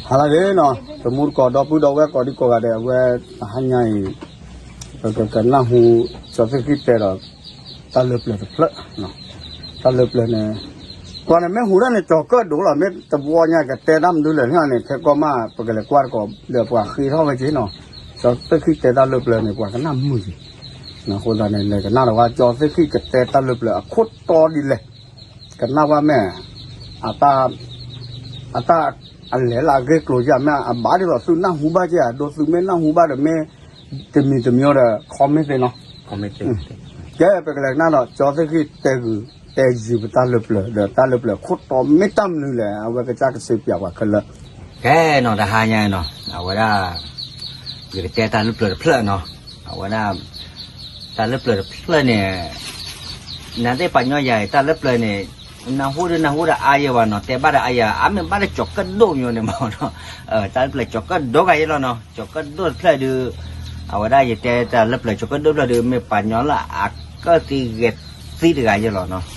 ဟါလၢအဂ့ၤနီၤ, တမူတကိး ဒီပုၢ်ဒီဝဲၢ်ကိးဒံကိးဂၤဒဲး, အဝဲတဟါညါအံၤ ပကကနၢ်ဟူ ကၠီသ့ၣ်ဃံၣ်တဲဒီး တၢ်လၢပျၢၤတဖျၢၣ်, တၢ်လၢပျၢၤန့ၣ် ကွၢ်န့ၣ် မ့ၢ်ဟူးဒၣ်န့ၣ် ကၠီၤကၢၣ်ဒိၣ်လီၤ, မ့ၢ်တဘျီညါကတဲတၢ်မနုၤလဲၣ်န့ၣ် ခဲကိးမး ပကလဲၤကွၢ်တကိး ဒီးပှၤဃ့ထီၣ်ဝဲက့ၤနီၤ, ကၠီသ့ၣ်ဃံၣ်တဲတၢ်လၢပျၢၤန့ၣ် ပှၤကနၣ်မုာ်က့ၤ, အဃိသတးန့ၣ် လဲၤကနၣ်ဒီးဝဲ ကၠီသ့ၣ်ဃံၣ်ကတဲတၢ်လၢပျၢၤအခိၣ်တီဒ်လဲၣ် ကနၣ်ဝဲမ့ၢ် အတၢ် အတၢ် အလဲၤလၢအဂ့ၢ်ကျိၤယၤ မ့ၢ်အဘၣ်ဒ်သိးသုနၢ်ဟူဘၣ်က့ၤဧါ, ဒီးသုမ့ၢ်နၢ်ဟူဘၣ်ဒီးမ့ၢ် တမံၤတမံၤဒီး comment သ့နီၤ. ကဲ ပကလဲၤကနၣ်ဒီး ကၠီသ့ၣ်ဃံၣ်တဲဂုာ် တဲယုာ်ပတၢ်လၢပျၢၤ ဒီးတၢ်လၢပျၢၤခိၣ်တီမ့ၢ်တၢ်မနုၤလဲၣ် အဝဲကစၢ်ကစံးပၠးပှၤခဲလၢာ်. ကဲနီၤ တဟါညါနီၤ အဝဲဒၣ် ယကတဲတၢ်လၢပျၢၤတဖျၢၣ်နီၤ, အဝဲဒၣ် တၢ်လၢပျၢၤတဖျၢၣ်န့ၣ် နသ့ၣ်ပှၤကညီယၤအံၤ တၢ်လၢပျၢၤန့ၣ် နၢ်ဟူဒီးနၢ်ဟူဒီးအါယဲဘၣ်နီၤ, တဲဘၣ်ဒီးအါယဲ အါမ့ၢ်ဘၣ်ဒီးကၠီၤကၢၣ်ဒိၣ်မ့ၢ်န့ၣ်မ့ၢ်နီၤ, တၢ်လၢပျၢၤကၠီၤကၢၣ်ဒိၣ်ဂၤယဲလီၤနီၤ, ကၠီၤကၢၣ်ဒိၣ်တဖျၢၣ်ဒုး အဝဲဒၣ်ယတဲတၢ်လၢပျၢၤကၠီၤကၢၣ်ဒိၣ်တဖျၢၣ်ဒုး မ့ၢ်ပှၤကညီလၢအကၢၣ်သံဂဲၤသံတဂၤယဲလီၤနီၤ,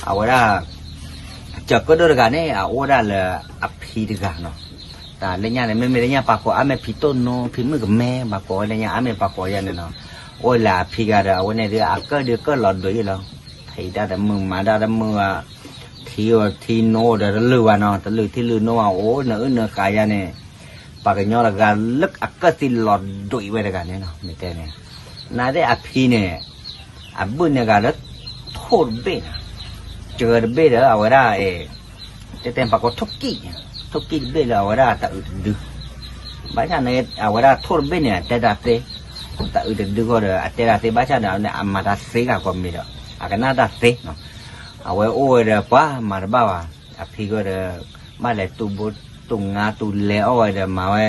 အဝဲဒၣ် ကၠီၤကၢၣ်ဒိၣ်တဂၤန့ၣ် အအိၣ်ဒၣ်လၢအဖံတဂၤနီၤ, တၢ်လၢညါန့ၣ် မ့မ့ၢ်လၢညါပှၤကိးအါမ့ၢ်ဖံတိၢ်နိ ဖံမုၣ်ကမဲ ပှၤကိးဝဲလၢညါအါမ့ၢ်ပှၤကိးယဲန့ၣ်နီၤ, အိၣ်လၢအဖံဂၤဒီး အဝဲန့ၣ်ဒုးအကၢၣ်ဒုးကၢၣ်လီၤဒွဲၣ်ယဲလီၤ, ဖံးတၢ်တမုာ်မၤတၢ်တမုာ် ထံအိၣ်ထံနိအိၣ်ဒီးတလုၢ်ဘၣ်နီၤ, တလုၢ်ထံလုၢ်နိဘၣ် အိၣ်နအုၣ်နဃးယါန့ၣ် ပှၤကညီတဂၤလၢအကၢၣ်သံလီၤဒွဲၣ်ဝဲတဂၤန့ၣ်နီၤ, မ့ၢ်တဲန့ၣ် နသ့ၣ်အဖံန့ၣ် အဘုၣ်န့ၢ်ဂၤလၢထိၣ်တဘ့ၣ်နီၤ, စၢၤတဘ့ၣ်ဒီး အဝဲဒၣ် တဲတဲပှၤကိးထိၣ်ကံၣ်, ထိၣ်ကံၣ်တဘ့ၣ်လၢအဝဲဒၣ်တအုးတဒု, ဘၣ်ဆၣ်န့ၣ် အဝဲဒၣ်ထိၣ်တဘ့ၣ်န့ၣ် အတဲတၢ်သ့, တအုးတဒုဃီဒီး အတဲတၢ်သ့ ဘၣ်ဆၣ်န့ၣ် အမၤတၢ်သ့ဂၤကီးမ့ၢ်ဒီး အကနၣ်တၢ်သ့နီၤ, အဝဲအိၣ်ဝဲဒီးပှၤမၤတဘၣ်ဘၣ်, အဖံဂီၢ်ဒီး ဘၣ်လဲၤတူၢ်ဘိတူၢ်ငါတူၢ်လဲၤအီၣ်ဝဲဒီးမၤဝဲ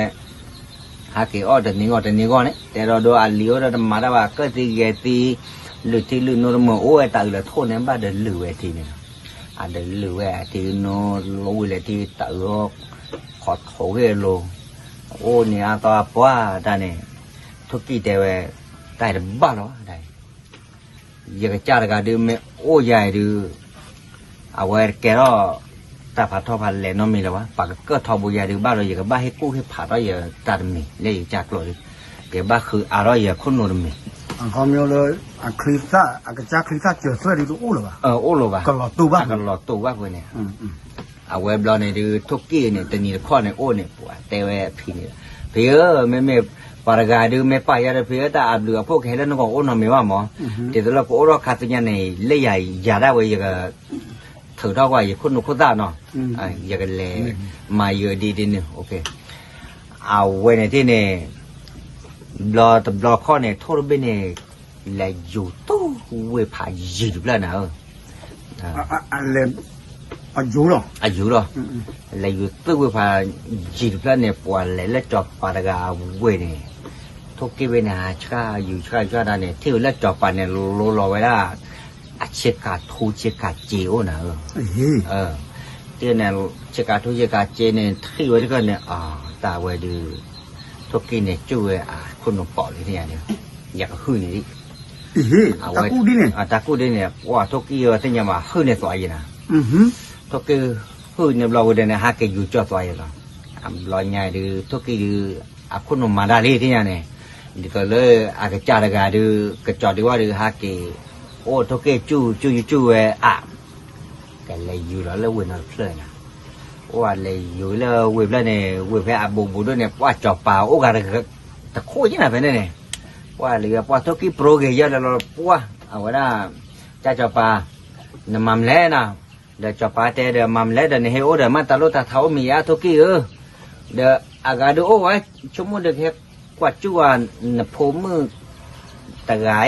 ဟးက့ၤအီၣ်တနံၤဂီၢ်တနံၤဂီၢ်န့ၣ် တဲဒီးဒိအလံၤအိၣ်ဒီးတမၤတၢ်ဘၣ် ကၢၣ်သံဂဲၤသံ လုၢ်ထံလုၢ်နိတမုာ် အိၣ်ဝဲတၢ်အုးလၢထိၣ်န့ၣ် ဘၣ်ဒီးလုၢ်ဝဲထံန့ၣ်လီၤ, အဒီးလုၢ်ဝဲအထံနိ လီၤဝံၤလဲၤထံတၢ်အုး ခိးထိးဂ့ၢ်လိၤ, အိၣ်န့ၣ်အါသီအပှၢ်တၢ်န့ၣ် ထိၣ်ကံၣ်တဲဝဲ တၢ်အံၤတဘၣ်လီၤဘၣ် တၢ်အံၤ ယကစၢ်တဂၤဒုးမ့ၢ်အိၣ်ယၤအံၤဒုး အဝဲတကဲထီၣ် တၢ်ဖးထီဖးလဲၢ်နီတမံၤလၢၤဘၣ်, ပှၤကကၢၣ်ထီဘိယၤဒုးဘၣ်ဒီး ယကဘၣ်ဟ့ၣ်ကူၣ်ဟ့ၣ်ဖးထီၣ်ယတၢ်တမံၤ လၢယကစၢ်ကျိာ်ဒုး, ယကဘၣ်ဃုအါထီၣ်ယခိၣ်နူာ်တမံၤ, အခီပညီလၢ အချံသၣ် အကစၢ်ချံသၣ်စၢၤသွဲၣ်ဒုးတအိၣ်လၢၤဘၣ်, အိၣ်လၢၤဘၣ်, ကလီၤတိာ်ဘၣ်, ကလီၤတိာ်ဘၣ်ပှဲၤန့ၣ် အဝဲဘျီန့ၣ်ဒုး ထိၣ်ကံၣ်န့ၣ် တနံၤတခီန့ၣ်အိၣ်န့ၣ် ပှၤတဲဝဲအဖံန့ၣ်, ဖံဧၢ, မ့မ့ၢ် ပှၤတဂၤဒုးမ့ၢ်ပာ်ယၤဒီး ဖံဧၢ တၢ်အဘျုးအဖှိၣ်ကဟဲလၢနဂီၢ်အိၣ်နီတမံၤဘၣ်မး, ဒ်သိးလၢကအိၣ်ထီၣ်ခါဆူညါန့ၣ် လၢယၤယၤဒၣ်ဝဲယက ထုးထီၣ်ကွၢ်ယခိၣ်နူာ်ခိၣ်သၣ်နီၤ, ယကလဲၤမၤယုာ်ဒ်ဒ်န့ၣ်, အဝဲန့ၣ်တ့ၢ်န့ၣ် ဘျီတဘျီခီန့ၣ် ထိၣ်တဘ့ၣ်န့ၣ် လဲၤယူၤသူၣ်ဝ့ၢ်ဖးယံၤတဖျၢၣ်နၤဧၢ, အယူၤလီၤ, လဲၤယူၤသူၣ်ဝ့ၢ်ဖးယံၤတဖျၢၣ်န့ၣ် ပှၤလဲၤလၢစီၤပၤတဂၤအဝ့ၢ်န့ၣ်, ထိၣ်က့ၣ်ဝဲန့ၣ် ဆှၣ်ယူၤဆှၣ်ယူၤဆှၣ်တၢ်န့ၣ် ထံၣ်ဝဲလၢစီၤပၤန့ၣ် လိလီၤဝဲဒၣ် အဆ့ကၤထူဆ့ကၤစ့အိၣ်နၤဧၢ, တ့ၢ်န့ၣ် ဆ့ကၤထူဆ့ကၤစ့န့ၣ် ထံၣ်ဝဲတခါန့ၣ် တၢ်ဝဲဒုး ထိၣ်က့ၣ်န့ၣ် ကၠူၣ်ဝဲအခိၣ်နူာ်ပိာ်လံန့ၣ်, ယကဟုၣ်န့ၣ်ဒံး, အဝဲ တၢ်ကူၣ်ဒ်န့ၣ်, တၢ်ကူၣ်ဒ်န့ၣ် ပှၤထိၣ်က့ၣ်ဝဲသ့ၣ်ညါဘၣ် ဟုၣ်န့ၢ်သွးယဲနၤ, ထိၣ်က့ၣ်ဟုၣ်န့ၢ်ဘျီဝဲဒၣ်န့ၣ် ဟးက့ၤယူၤကၠီၣ်သွးယဲလီၤ, အဘျီညါဒုး ထိၣ်က့ၣ်ဒုး အခိၣ်နူာ်မၤတၢ်လံသ့ၣ်ညါန့ၣ်, ဒ်သိးလၢအကစၢ်တဂၤဒုး ကစီၤဒုးဝဲဒုး ဟးက့ၤ အိၣ်ထိၣ်က့ၣ်ကၠူၣ်ကၠူၣ်ကၠူၣ်ဝဲအါ ကလဲၤယူၤလီၤလၢဝ့ၢ်နီတဖျၢၣ်နၤ, အိၣ်ဝဲလဲၤယူၤလၢဝ့ၢ်ဖျၢၣ်န့ၣ် ဝ့ၢ်ဖဲအဘူးဘူးဒိၣ်န့ၣ် ပှၢ်စီၤပၤအိၣ်ဂၤတခိၣ်ယဲနၤဖဲန့ၣ်န့ၣ်, ပှၢ်လၢပှၢ်ထိၣ်က့ၣ်ပြိဂ့ၤယဲလၢလီၤ ပှၢ် အဝဲဒၣ် ကၢ်စီၤပၤ နမၤမလဲၣ်နၤ, ဒီးစီၤပၤတဲဒီး မၤမလဲၣ်ဒီး နဟဲအိၣ်ဒီး မ့ၢ်တၢ်လိၣ်တၢ်ထးအိၣ်မ့ၢ်ယါထိၣ်က့ၣ်ဧၢ, ဒီးအဂၤဒုးအိၣ်ဝဲ ဆိကမိၣ်ဒီးကဟဲကွၢ်ကၠူၣ်ဝဲ နဖိမုၣ်တဂၤ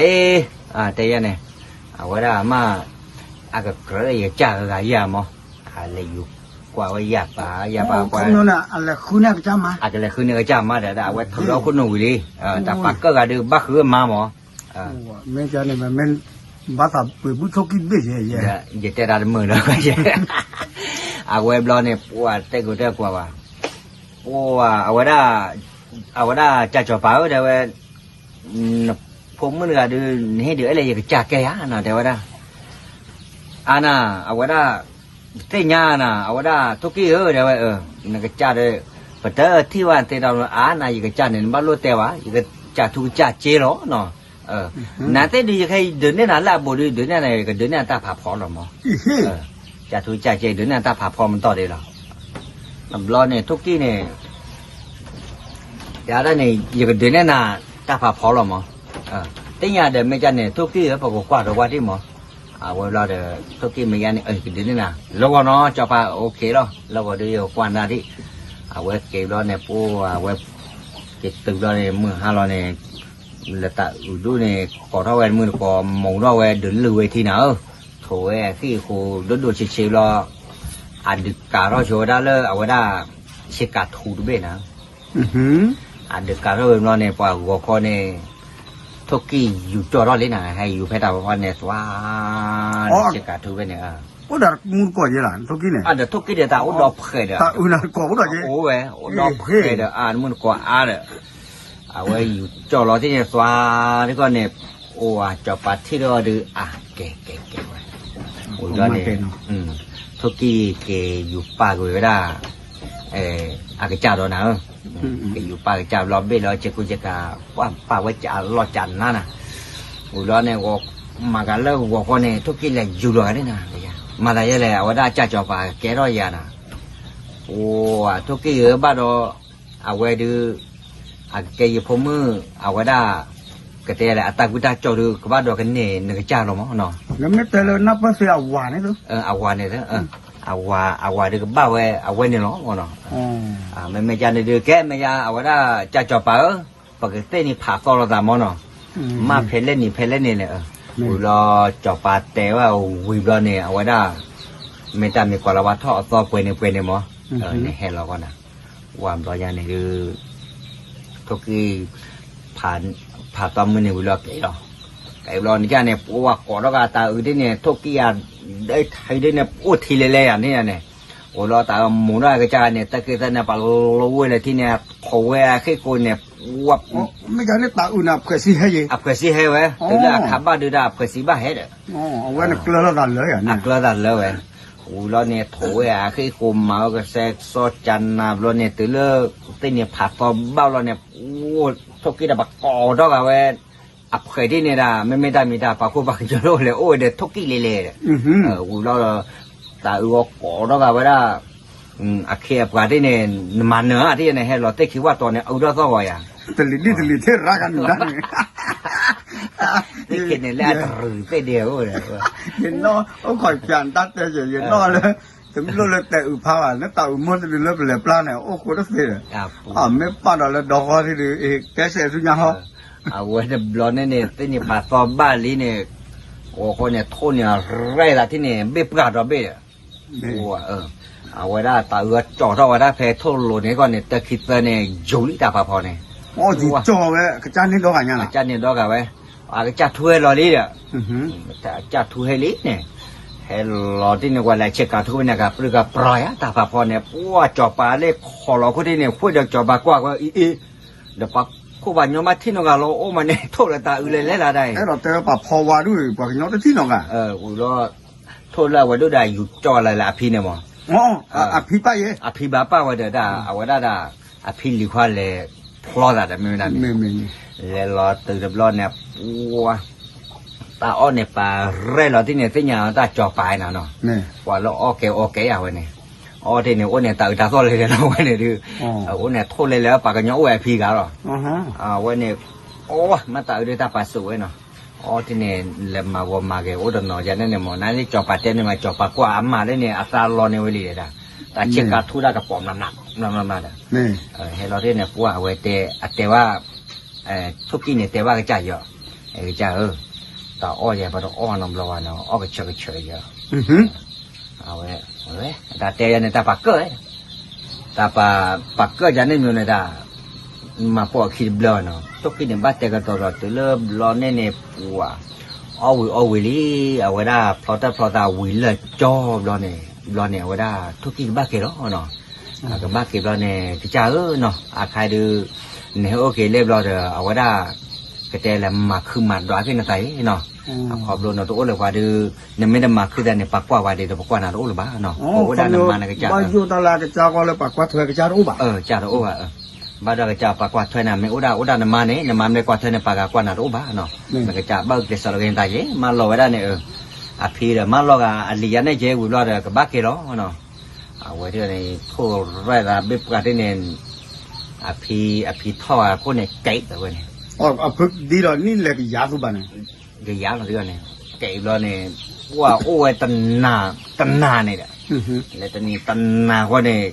အံၤ, တဲယဲန့ၣ်, အဝဲဒၣ်မ့ၢ် အကကြၢးလၢယကစၢ်ဂၤယၤမး, အလဲၤယူၤကွၢ်ဝဲယၤပၢ် ယၤပၢ်ကွၢ် အကလဲၤဃုန့ၢ်အကစၢ်မါဒီး အဝဲထုးထီၣ်ခိၣ်နူာ်ဝံၤလံ, တၢ်ပာ်ကၢၣ်ဂၤဒုးဘၣ်ဃုမါမး, မ့ၢ်န့ၣ် မ့ၢ်ဘၣ်သးပှ့ၤဘုၣ်ထိၣ်ကံၣ်ဘ့ၣ်ယဲ, ယတဲတၢ်တမုာ်လၢၤ, အဝဲဘျီန့ၣ် ပှၢ်တဲကိးတဲကွၢ်ဘၣ်, ပှၢ် အဝဲဒၣ် အဝဲဒၣ်ကၢ်စီၤပၤဧၢ တဲဝဲ, နဖိမုၣ်တဂၤဒုး နဟ့ၣ်ဒုးအဲၣ်လၢယကစၢ်ကဲဧါနီၤ တဲဝဲဒၣ်, အါနၤ အဝဲဒၣ် သ့ၣ်ညါနၤ အဝဲဒၣ်ထိၣ်က့ၣ်ဧၢ တဲဝဲ, နကစၢ်ဒီး ပတထံၣ်ဘၣ်သ့ဒီးအါနၤ ယကစၢ်န့ၣ် နဘၣ်လိၣ်တဲဘၣ်, ယကစၢ်ထူကစၢ်စ့လီၤနီၤ. နသ့ၣ်ဒုး ယခဲအံၤဒုးနဲၣ်နၤလၢအဘူးဒီး ဒုးနဲၣ်နၤ ယကဒုးနဲၣ်နၤတၢ်ဖးဖီလီၤမး. စၢ်ထူစၢ်စ့ ဒုးနဲၣ်နၤတၢ်ဖးဖီမတီၢ်ဒံးလီၤ. တဘျီန့ၣ် ထိၣ်ကံၣ်န့ၣ် ယၤဒၣ်န့ၣ် ယကဒုးနဲၣ်နၤတၢ်ဖးဖီလီၤမး. သ့ၣ်ညါဒီးမ့ၢ်ကၢ်န့ၣ် ထိၣ်ကံၣ်ဧၢ ပကကွၢ်တဝီတံၢ်မး. အဝဲဘျီဒီး ထိၣ်ကံၣ်မ့ၢ်ယၤန့ၣ် အကဒုးနဲၣ်နၤ လၢဂီၤနီၤ စီၤပၤ အိၣ်ခ့လီၤ လၢဂီၤဒီးယကကွၢ်နၤဒံး. အဝဲက့ၤဘျီန့ၣ် ပှၤအဝဲ က့ၤတုၤဘျီန့ၣ် မုၢ်ဟါလီၤန့ၣ် လၢတၢ်အုးဒိၣ်န့ၣ် ကိးထီၣ်ဝဲမုၢ်တကိး မိၢ်ထီၣ်ဝဲဒုးလုၢ်ဝဲထံနၤဧၢ. ထိးဝဲအဃံၣ်အဃိ ဒိၣ်ဒိၣ်ဆံးဆံးဘျီ အဒုးကးထီၣ်ဆိဝဲဒၣ်လၢအဝဲဒၣ် ဆ့ကၤထူတဘ့ၣ်နၤ. အဒုးကးထီၣ်ဝဲဘျီန့ၣ် ပှၤဂီၤခီန့ၣ် ထိၣ်ကံၣ်ယူၤကၠီၣ်ထီၣ်လံနၤ ဟဲယူၤဖဲတၢ်ဖီဖီန့ၣ် သွါ ဆ့ကၤထူဖဲန့ၣ် အိၣ်ဒီးမုၢ်တကိးယဲလၢ ထိၣ်ကံၣ်န့ၣ် အဒီးထိၣ်ကံၣ်ဒီးတၢ်အိၣ်ဒီးဖှဲးဒီး တၢ်အုးနၤတကိးအိၣ်ဒီးက့ အိၣ်ဝဲ အိၣ်ဒီးဖှဲးဒီး အါမုၢ်တကိးအါဒီး အဝဲယူၤကၠီၣ်လီၤသ့ၣ်န့ၣ် သွါတခီန့ၣ် အိၣ်ဝဲ စီၤပၤထံၣ်ဒီးဒုး အါ ကဲ ကဲ ကဲဝဲ ဝံၤဘျီန့ၣ် ထိၣ်ကံၣ်က့ၤယူၤပာ်က့ၤဝဲဒၣ် အကစၢ်ဒီးနၤဧၢ ကယူၤပာ်ကစၢ်ဘျီဘ့ၣ်လီၤ စ့ကူစ့ကၤ ပှၤပာ်ဝဲကၢ်အလီၢ်ကၢ်နါနၤ, ဝံၤဘျီန့ၣ် မၤကၤလၢဂီၤခီန့ၣ် ထိၣ်ကံၣ်လဲၤယူၤလီၤဂၤန့ၣ်နၤ, မၤသးယဲလဲၣ် အဝဲဒၣ်ကၢ်စီၤပၤကဲထီၣ်ယၤနၤ, အိၣ်ထိၣ်ကံၣ်ဧၢဘၣ်ဒီး အဝဲဒုး အကကဲယဖိမုၣ် အဝဲဒၣ် ကတဲလဲၣ် အတၢ်ကူတၢ်ကၠီၣ်ဒုး ကဘၣ်ဒီးကန့ၢ်နကစၢ်လီၤမးနီၤ, နမ့ၢ်တဲလၢနၢ်ပၢၢ်သ့အဝၤန့ၣ် အဝၤန့ၣ် အဝၤဒုးကဘၣ်ဝဲအဝဲန့ၣ်လီၤမးနီၤ, မ့မ့ၢ်ကန့ၣ်ဒုး ကဲမ့ၢ်ယါ အဝဲဒၣ်ကၢ်စီၤပၤဧၢ, ပကသ့ၣ်န့ၣ်ဖးသီလိာ်သးမးနီၤ, မ့ၢ်ဖဲလဲၣ်နံၤဖဲလဲၣ်န့ၣ်လဲၣ်, ဝံၤဘျီစီၤပၤတဲဝဲဝံၤဘျီန့ၣ် အဝဲဒၣ် မ့ၢ်တၢ်မ့ၢ်ကွၢ်လီၤဝဲထီၣ်အသီပှဲၤန့ၣ်ပှဲၤန့ၣ်မး, နဟဲလီၤကီးနၤ, ဝံၤဘျီယါန့ၣ်ဒုး ထိၣ်ကံၣ် ဖးသီမုၢ်န့ၣ်ဝံၤလီၤကဲလီၤ, ကဲဘျီန့ၣ်ကန့ၣ် ပှၤကိးထီၣ်ဂၤတၢ်အုးဒ်န့ၣ် ထိၣ်ကံၣ်ယါ ဒ်ထံဒ်န့ၣ် အိၣ်ထံလဲၤလဲၤယၤန့ၣ်န့ၣ်, အိၣ်လီၤတၢ်အုးမိၢ်ဒီးအကစၢ်န့ၣ် တၢ်က့ၤသၢန့ၣ် ပှၤလိဝဲလၢထံန့ၣ် ခိးဝဲအဃ့ၢ်ဃိန့ၣ် ပှၤ မ့ၢ်ကန့ၣ်တၢ်အုးန့ၣ် အဖှဲးစံဟဲယဲ, အဖှဲးစံဟဲဝဲ တုၤလၢအခါဘၣ်ဒုးဒၣ်အဖှဲးစံဘၣ်ဟဲဒီး အဝဲန့ၣ်ကျၢၤလီၤသးလၢယၤန့ၣ်, အကျၢၤသးလၢဝဲ, ဝံၤလီၤန့ၣ် ထိးဝဲအဃ့ၢ်ဃိမၤဝဲကစဲးစီကနၤဘျီန့ၣ် တုၤလၢသ့ၣ်န့ၣ်ဖးသီဘၣ်ဘျီန့ၣ် ထိၣ်ကံၣ်ဒီးပှၤကိးထီၣ်ဂၤဝဲ အဖှဲးဒ်န့ၣ်ဒၣ် မ့မ့ၢ်တၢ်မံၤတၢ်ပှၤခိၣ်ပှၤကညီလၢအိၣ်လဲၤအိၣ်ဝဲဒီးထိၣ်ကံၣ်လဲၤလဲၤဒီး, ဝံၤလီၤဒီး တၢ်အုးအီၤကိးထီၣ်ဂၤဝဲဒၣ် အခ့အပှၤဒ်န့ၣ် နမၤနၢၤဧါ ဒ်န့ၣ် ဟဲလီၤသ့ၣ်ခံဝၣ်တီၤန့ၣ် အုးထီၣ်သီၣ်ဂီၤယၤ, တလံၤဒ်တလံၤထဲရၤကနုာ်ဒၣ်န့ၣ် သ့ၣ်ခံန့ၣ်လၢအတရူးသ့ၣ်ဒဲးအိၣ်ဒီး, ယနီၢ်အိၣ်ခိးပၠးတၢ်တဲယဲ ယနီၢ်လၢ တမ့ၢ်လိၣ်လၢတဲအုးဖးဘၣ် လၢတၢ်အုးမိၢ်တဒုးလၢပလဲၤပျၢ်န့ၣ် အိၣ်ဃိတသ့ဒီး, အမ့ၢ်ပာ်ဒီးလၢဒီဃီထံဒုး ကဲစဲးဆူညါဟီ, အဝဲတဘျီန့ၣ်န့ၣ် သ့ၣ်န့ၣ်ဖးသီဘၣ်လံန့ၣ်, အဃိန့ၣ် ထိၣ်န့ၣ်ရဲၣ်သးထံၣ်န့ၣ် ဘ့ၣ်ပှၢ်ဒီးဘ့ၣ်ဒီး အဝဲဒၣ်တၢ်အုးအကၠီၣ်ထီၣ်ဝဲဒၣ်ဖဲထိၣ်လိၤန့ၣ်ကီၢ်န့ၣ် တၢ်ခံသၢန့ၣ် ယူၤလံတၢ်ဖးဖီန့ၣ်, ယူၤကၠီၣ်ဝဲ ကစၢ်န့ၣ်ဒီဂၤညါလီၤ, ကစၢ်န့ၣ်ဒီဂၤဝဲ, အကစၢ်ထူဟဲလီၤလံဒီး, ကစၢ်ထူဟဲလံန့ၣ်, ဟဲလီၤတ့ၢ်န့ၣ် ကွၢ်လၢဆ့ကၤထူန့ၣ် ကပြုၢ်ကပြီၤယါတၢ်ဖးဖီန့ၣ် ပှၢ်ကၠီၤပၤလၢခိးလီၤခိၣ်ထံးန့ၣ် ဃုာ်ဒီးကၠီၤပၤကွၢ်ကွၢ်အံၤအံၤ, ဒီးပှၤခိၣ်ပှၤညီမ့ၢ်ထံၣ်နီၢ်ဂၤလီၤအိၣ်မးန့ၣ် ထိၣ်လၢတၢ်အုးလဲၤလဲၤလၢဒၣ်အံၤ, အဲၣ်ဒိးတဲဝဲပှၤဖီဝါဒုး ပှၤကညီတထံၣ်နီၢ်ဂၤ, ဝံၤလီၤ ထိၣ်လၢအဝဲဒိၣ်ဒီးယူၤကၠီၣ်လၢလၢအဖံန့ၣ်မး, အဖံဘၣ်ယဲ, အဖံဘၣ်ပၢ်ဝဲဒီးဒၣ် အဝဲဒၣ်ဒၣ် အဖံလံၤခွါလဲၤဖျီသးဒီးမ့ၢ်ဝဲဒၣ်န့ၣ်, လဲၤလီၤတုၤတဘျီန့ၣ် ပှၤ တၢ်အီၣ်န့ၣ်ပာ်ရဲၣ်လီၤတ့ၢ်န့ၣ် သ့ၣ်ညါတၢ်ကၠီၤပၤနီၤ, ပှၤလၢအီၣ်ကဲအီၣ်ကဲယါဝဲန့ၣ်, အီၣ်တ့ၢ်န့ၣ် အိၣ်န့ၣ် တၢ်အုးတၢ်သီၣ်လဲၤလဲၤလီၤဝဲန့ၣ်ဒုး, အအိၣ်န့ၣ် ထိၣ်လဲၤလဲၤပှၤကညီအိၣ်ဝဲအဖံဂၤလီၤ, အဝဲန့ၣ် အီၣ်မ့ၢ်တၢ်အုးဒုးတၢ်ပာ်စူးဝဲနီၤ, အီၣ်တ့ၢ်န့ၣ် လဲၤမၤဂီၤမၤဂ့ၤအိၣ်တနီၤယါန့ၣ်န့ၣ်မး နၤလၢကၠီၤပၤတဲန့ၣ်မး ကၠီၤပၤကွၢ်အမါလၢန့ၣ် အသးလီၤန့ၢ်ဝဲလံဒီး, တၢ်ဆ့ကၤထူတၢ်ကပီၤမးမးဒီး, ဟဲလီၤတ့ၢ်န့ၣ် ပှၤအဝဲတဲ အတဲဝဲ ထိၣ်ကံၣ်န့ၣ် တဲဘၣ်ကစၢ်ယွၤ, ကစၢ်ဧၢ, တၢ်အီၣ်ယၤပတအီၣ်နီတဘျီဘၣ်နီၤ အီၣ်ကဆၢကဆၢယၤ, အဝဲ, အဝဲ, တၢ်တဲယၤန့ၣ် တၢ်ပာ်ကၢၣ်, တၢ်ပာ်ကၢၣ်ယၤန့ၣ်မ့ၢ်န့ၣ်တၢ်, မၤပိာ်အခံတဘျီနီၤ ထိၣ်ကံၣ်န့ၣ် ဘၣ်တဲကတီၤဒီးတုၤလၢဘျီန့ၣ်န့ၣ် ပှၤ, အီၣ်ဝံၤအီၣ်ဝံၤလံ, အဝဲဒၣ်ဖျီတၢ်ဖျီသးဝံၤလၢာ်ကၠီဘျီန့ၣ်, ဘျီန့ၣ် အဝဲဒၣ်ထိၣ်ကံၣ်ကဘၣ်က့ၤလီၤနီၤ, ကဘၣ်က့ၤဘျီန့ၣ် ကစၢ်ဧၢနီၤ အခါဒုး, နဟဲအိၣ်က့ၤလၢဘျီဒီး အဝဲဒၣ် ကတဲလဲၤမၤခုမၤဒွးက့ၤနသးအံၤနီၤ, အခီဖျိနတအိၣ်လၢၤပှၤဒီး နမ့ၢ်တမၤခုသးန့ၣ် ပှၤကွၢ်ဝဲဒ်သိးပကွၢ်နၤတအိၣ်လၢၤဘၣ်နီၤ, ပအိၣ်ဝဲဒၣ်နမါနကစၢ်, ဘၣ်ယိၣ်တၢ်လၢအကစၢ်ဂီၢ်လၢပှၤကွၢ်ထွဲကစၢ်တအိၣ်ဘၣ်, ကစၢ်တအိၣ်ဘၣ်, ဘၣ်ဒီးကစၢ်ပှၤကွၢ်ထွဲနၤ မ့ၢ်အိၣ်ဒၣ်အိၣ်ဒၣ်နမါန့ၣ် နမါမ့ၢ်ကွၢ်ထွဲန့ၣ် ပှၤဂၤကွၢ်နၤတအိၣ်ဘၣ်နီၤ, နကစၢ်ဘၣ်အုၣ်ကျဲးစၢးလီၤက့ၤနသးယဲ မၤလီၤဝဲဒၣ်န့ၣ်, အဖံဒီးမၤလီၤဂာ်အလံာ်ယါန့ၣ်ကဲဝံၤဘျီဒီး ကဘၣ်က့ၤလီၤနီၤ, အဝဲန့ၣ် ထိၣ်ရဲၣ်သးဘ့ၣ်ပှၢ်တန့ၣ် အဖံ အဖံထီၣ်အခိၣ်န့ၣ် ကဲးဝဲန့ၣ်, ဒ်ဒီးနံၣ်လဲၤကယၤသူဘၣ်န့ၣ်, ကယၤလီၤဒ်န့ၣ်, ကဲးဘျီန့ၣ်, ပှၢ်အိၣ်ဝဲတနၤန့ၣ်ဒီး, လဲၤတနံၤတနၤဃီန့ၣ်,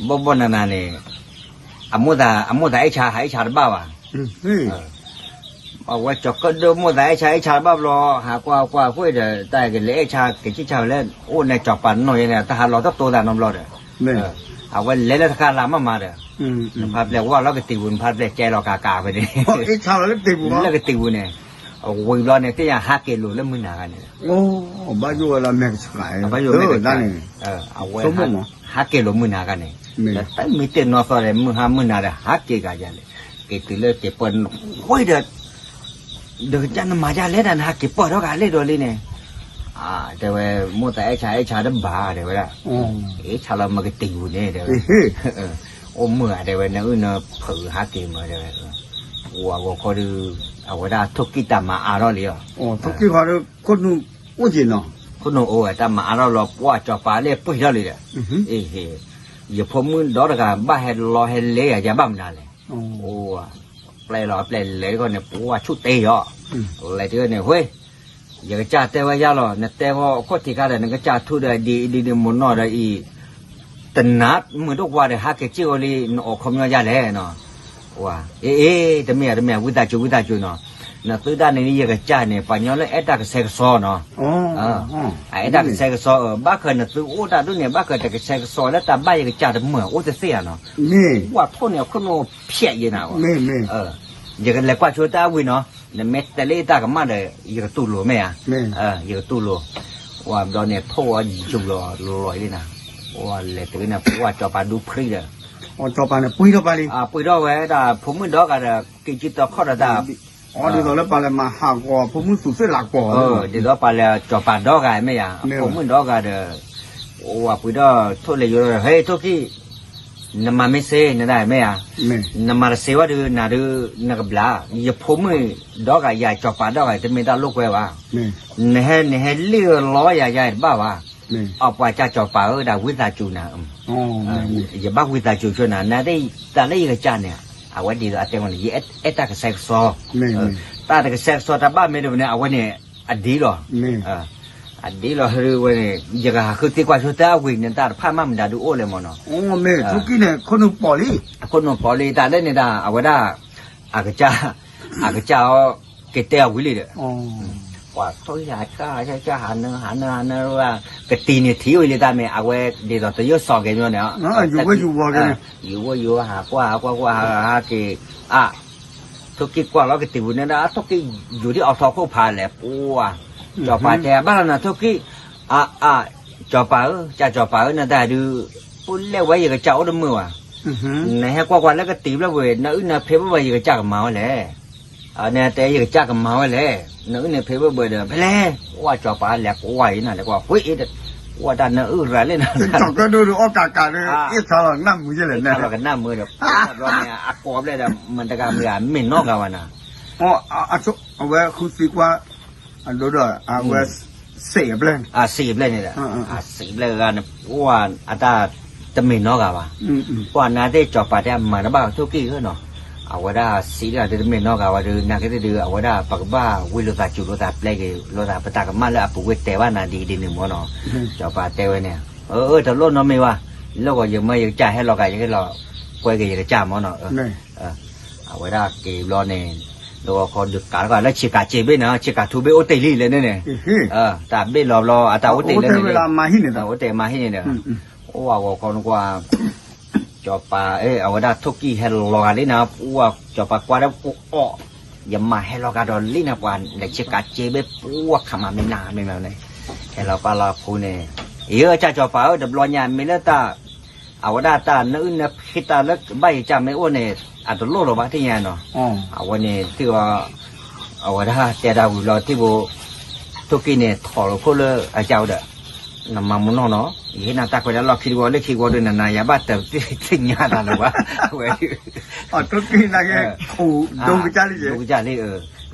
ဘီၣ်ဘီၣ်နၤနၤန့ၣ်, အမိၢ်သးအဲၣ်ဆါ ဟးအဲၣ်ဆါတဘၣ်ဘၣ် အဝဲကၠီၤကၢၣ်ဒိၣ်မိၢ်သးအဲၣ်ဆါအဲၣ်ဆါတဘၣ်ဘျီ, ဟးကွၢ်ကွၢ်ဃိဒီး တၢ်ကလဲၤအဲၣ်ဆါကစံၣ်ဆါဝဲလၢ အိၣ်န့ၣ်ကၠီၤပၤနီၢ်ယဲန့ၣ် တၢ်ဟးလီၤတတိၤသးနီတဘျီဒီး, အဝဲလဲၤလၢတဃၢ်လၢ်မးမးဒီး, နဖါပျဲၢ်ဝါလီၤကတံာ်ပူၤ နဖါပျဲၢ်ကဲလီၤကးကးဖဲန့ၣ်, လၢကတံာ်ပူၤန့ၣ်, ဝံၤဘျီန့ၣ် သ့ၣ်ညါဟးက့ၤလိာ်လၢမုၢ်နၤခါန့ၣ်, ဘၣ်ယိၣ်ဝဲလၢမဲာ်ကဆှး, ဘၣ်ယိၣ်မဲာ်ကဆှး, အဝဲ ဟးက့ၤလိာ်မုၢ်နၤခါန့ၣ်, တမ့ၢ်တ့ၢ်နီၢ်သီဒီး မုၢ်ဟါမုၢ်နၤဒီး ဟးက့ၤကးယၤလဲၣ်, က့ၤတုၤလၢက့ၤပၢၢ်ဃိဒီး ဒီးကစၢ်နမၤဒ်လဲၣ်ဒီး နဟးက့ၤပၢၢ်ထီၣ်ကးလဲၣ်ဒီးလံန့ၣ်, တဲဝဲ မိၢ်သးအဲၣ်ဆါအဲၣ်ဆါတဘၣ်တဲဝဲဒၣ်, အဲၣ်ဆါလီၤမ့ၢ်ကတံာ်ပူၤန့ၣ်တဲဝဲ, အိၣ်မုာ်ဧါတဲဝဲ နအုၣ်နဖုးဟးက့ၤမးတဲဝဲ, အိၣ်အဂီၢ်ခီဒီး, အဝဲဒၣ်ထိၣ်ကံၣ်တၢ်မၤအါထီၣ်လံအီၤ, ထိၣ်ကံၣ်ခီဒီး ခိၣ်နူာ်အိၣ်က့ၤနီၤ, ခိၣ်နူာ်အိၣ်ဝဲတၢ်မၤအါထီၣ်လီၤ ပှၢ်ကၠီၤပၤလၢပှ့ၤထီၣ်လံဒီး, အ့ဟ့, ယဖိမုၣ်ဒီတဂၤ ဘၣ်ဟဲလီၤဟဲလဲၤယၤ ယၤဘၣ်မနုၤလဲၣ်, အိၣ်, ပျဲလီၤပျဲလဲၤတခီန့ၣ် ပှၢ်ဆူၣ်တဲအီၤ, လဲၤတခီန့ၣ် ဝ့ၢ်, ယကစၢ်တဲဝဲယၤလီၤ နတဲဝဲခိၣ်ထံးခါဒီး နကစၢ်ထူဒီးဒ်အံၤဒ်ဒ်မိၢ်နီၢ်ဒီးအံၤ, တနၤမုာ်တကွၢ်ဒီး ဟးက့ၤစ့ၢ်ကီးလံ နအိၣ်ခီပညီယၤလဲၣ်နီၤ, အ့ အ့ တမ့ၢ်ဧါ တမ့ၢ်ဧါ ဝံသးစူၤ ဝံသးစူၤနီၤ, နသုတၢ်န့ၣ် ယကစၢ်န့ၣ် ပှၤညီလၢအဲၣ်တၢ်ကဆှဲကဆှီနီၤ, အအဲၣ်တၢ်ကဆှဲကဆှီ ဘၣ်ဃးနသုအိၣ်တၢ်ဒ်န့ၣ် ဘၣ်ဃးတကဆှဲကဆှီလၢတၢ်ဘၣ်ယကစၢ်တမုာ် အိၣ်တသ့ဧါနီၤ, ပှၢ်ထိၣ်န့ၣ် အခိၣ်နူာ်ဖျဲးယဲနၤ, ယကလဲၤကွၢ်ဆိတၢ်အဝံၤနီၤ, နမ့ၢ်တဲလၢတၢ်ကမၣ်ဒီး ယကတူၢ်လိာ်မ့ၢ်ဧါ, ယကတူၢ်လိာ်, ဝံၤဘျီန့ၣ် ထိၣ်ဝဲယူၤလီၤလီၤလံနၤ, လဲၤတုၤန့ၣ် ပှၢ်ကၠီၤပၤဒူဖျံဒီး ကၠီၤပၤန့ၣ်ပှ့ၤထီၣ်ပှၤလံ, ပှ့ၤထီၣ်ဝဲဒၣ် ဖိမုၣ်ဒီဂၤဒီး က့ၤကံတီခီၣ်ဒီးတၢ်, ဒ်သိးလၢပှၤလဲၤမၤဟးဂီၤဖိမုၣ်သူးသ့ၣ်လးကပီၤ, ဒ်သိးပှၤလဲၤကၠီၤပၤဒီဂၤမ့ၢ်ဧါ, ဖိမုၣ်ဒီဂၤဒီး, ဝံၤပှ့ၤထီၣ်ထိၣ်လဲၤယူၤဒီး ဟဲထိၣ်ကံၣ်, နမၤမ့ၢ်စ့နဒၣ်မ့ၢ်ဧါ, နမၤတစ့ဝဲဒုး နၤဒုး နကဘျါ, ယဖိမုၣ်ဒီဂၤ ယၤကၠီၤပၤဒီဂၤ တမ့ၢ်တၢ်လိာ်ကွဲဘၣ်, နဟဲ နဟဲလံၣ်လီၤယၤ ယၤတဘၣ်ဘၣ်, အပှၤကၢ်ကၠီၤပၤဧၢ ဒၣ်ဝံသးစူၤနၤ, ယဘၣ်ဝံသးစူၤဆိနၤ နသ့ၣ်တၢ်လၢယကစၢ်န့ၣ်, အဝဲဒ်သိးအတဲဝဲန့ၣ် ယအဲၣ်တၢ်ကဆှဲကဆှီ, တၢ်တကဆှဲကဆှီတၢ်ဘၣ်မ့ၢ်တဝဲန့ၣ် အဝဲန့ၣ် အဒ်လီၤ, အဒ်လီၤဝဲန့ၣ် ယကဟးဃုသံကွၢ်ဆိတၢ်အဝံၤန့ၣ် တၢ်တဖၣ်မးမတၤဒုးအိၣ်လဲၣ်မ့ၢ်နီၤ, မ့ၢ်ထိၣ်ကံၣ်န့ၣ် ခိၣ်နူာ်ပီၤလံ, အခိၣ်နူာ်ပီၤလံ တၢ်လၢန့ၣ်ဒၣ် အဝဲဒၣ် အကစၢ်, အကစၢ်အီၤ က့ၤတဲအဝံၤလံဒီး ပှၤထိၣ်ယၤကၢ် ကၢ်ဟးနၢ ဟးနၢ ဟးနၢ ကတံၤန့ၣ်ထံၣ်ဝံၤလံတၢ်မ့ၢ် အဝဲဒ်သိးတယိၣ်စီၤက့ၤမ့ၢ်န့ၣ်, ယူၤဝဲယူၤဝီၤက့ၤန့ၣ်, ယူၤဝဲယူၤဝီၤ ဟးကွၢ် ဟးကွၢ် ကွၢ် ဟး ဟးက့ၤ, အါ, ထိၣ်ကံၣ်ကွၢ်လီၤကတံၤပူၤန့ၣ်ဒီး အထိၣ်ကံၣ်ယူၤဒံးအီၣ်ထီၣ်ခိၣ်ဖးလဲၣ် ပှၤ, ကၠီၤပၤတဲဘၣ်လီၤနၤထိၣ်ကံၣ်, အါ အါ, ကၠီၤပၤဧၢ ကၢ်ကၠီၤပၤဧၢ နတၢ်ဒုး, ပူၤလဲၣ်ဝဲယကစၢ်အိၣ်တမုာ်ဘၣ်, နဟဲကွၢ်ကွၢ်လၢကတံၤဖျၢၣ်ပူၤ နအုၣ်နဖဲဘၣ်ဘၣ်ယကစၢ်ကမၤဝဲလဲၣ် နတဲယကစၢ်ကမၤဝဲလဲၣ်, နအုၣ်နဖဲဘၣ်ဘၣ်ဒီး ဖဲလဲၣ်, ကွၢ်ကၠီၤပၤလဲၤကွၢ်အံၤနၤလဲၤကွၢ် ဃုအ့ဒီး, ကွၢ်တၢ်နအုၣ်ရၤလဲၣ်နၤ, ကၠီၤကၢၣ်ဒိၣ်ဒီးအီၣ်ကးကးဒီး အ့ၣ်ဆါလီၤကနၣ်မုာ်ယဲလဲၣ်န့ၣ်, အ့ၣ်ဆါလီၤကနၣ်မုာ်ဒီး, ဘျီန့ၣ် အကိးဘျဲၣ်ဒီး မတဂၤမတဂၤမ့ၢ်နီၢ်ဂၤဝဲနၤ, အဝဲဃုသံကွၢ်, အဒိဒီး အဝဲ စံးအဘျဲၣ်, စံးအဘျဲၣ်န့ၣ်ဒီး, စံးအဘျဲၣ်ဂၤန့ၣ် ပှၢ်အတၢ်တမ့ၢ်နီၢ်ဂၤဘၣ်, ပှၢ်နၤသ့ၣ်ကၠီၤပၤတဲအမၤတဘၣ်ထိၣ်ကံၣ်ဧၢနီၤ, အဝဲဒၣ်စံးဒၣ်တမ့ၢ်နီၢ်ဂၤဝဲဒီး နာ်က့သ့ၣ်ဒုး အဝဲဒၣ်ပကဘၣ်ဝံလိာ်သးစူၤလိာ်သးပျဲက့ၤလိာ်သး ပတၢ်ကမၣ်လၢအပူၤဝဲတဲဘၣ်နၤဒ်အံၤဒ်န့ၣ်မ့ၢ်နီၤ, ကၠီၤပၤတဲဝဲန့ၣ်, အၢ တလိၣ်နီတမံၤဘၣ်, လၢဂီၤယမၢယကစၢ်ဟဲလီၤကး ယဟဲလီၤကွဲက့ၤယကစၢ်မ့ၢ်နီၤ, အဝဲဒၣ်က့ၤဘျီန့ၣ်, တဂီၤခီဒုးကးလၢဆ့ကၤစ့ဘ့ၣ်န့ၣ် ဆ့ကၤထူဘ့ၣ်အိၣ်တ့ၢ်လံလဲၣ်န့ၣ်, တၢ်ဘ့ၣ်လီၤဘျီ အတၢ်အိၣ်တ့ၢ်လၢန့ၣ်, အိၣ်တ့ၢ်မၤဟံၣ်န့ၣ်ဒီး, အိၣ်အဂီၤခီနကွၢ် ကၠီၤပၤ အဝဲဒၣ်ထိၣ်ကံၣ်ဟဲလီၤဂာ်လံနၤ, ပှၢ်ကၠီၤပၤကွၢ်ဒီးပှၢ်အီၣ်, ယမၤဟဲလီၤဂာ်ဒီးလံနၤ ပှၤလဲၤဆ့ကၤစ့ဘ့ၣ် ပှၢ်ခးမၤမ့ၢ်နၤမ့ၢ်မၤန့ၣ်, ဟဲလီၤပာ်လီၤအဖိန့ၣ်, ယကၢ်ကၠီၤပၤဧၢ တဘျီညါမ့ၢ်လၢတၢ်, အဝဲဒၣ်တၢ်နအုၣ်နဖဲတၢ်လၢဘၣ်ယကၢ်မ့ၢ်အိၣ်န့ၣ် အတလိၣ်လီၤဘၣ် သ့ၣ်ညါနီၤ. အဝဲန့ၣ် ထံၣ်အီၤ အဝဲဒၣ်တဲတၢ်ဝံၤလီၤ ထံၣ်ဖိ ထိၣ်ကံၢ်န့ၣ် ထီၣ်လီၤခိၣ်လၢအကၢ်ဝဲဒီး နမၤမနီၢ်နီၤ, ယဟ့ၣ်နၤတၢ်ခွဲးတၢ်ယာ်လီၢ်ခံတဝီ လၢခံတဝီဒီး နနၤယၤဘၣ်တသ့ၣ်ညါတၢ်လၢၤဘၣ်, အဝဲ ထိၣ်ကံၢ်နၤက့ ဒိကစၢ်လံ, ဒိကစၢ်လံ,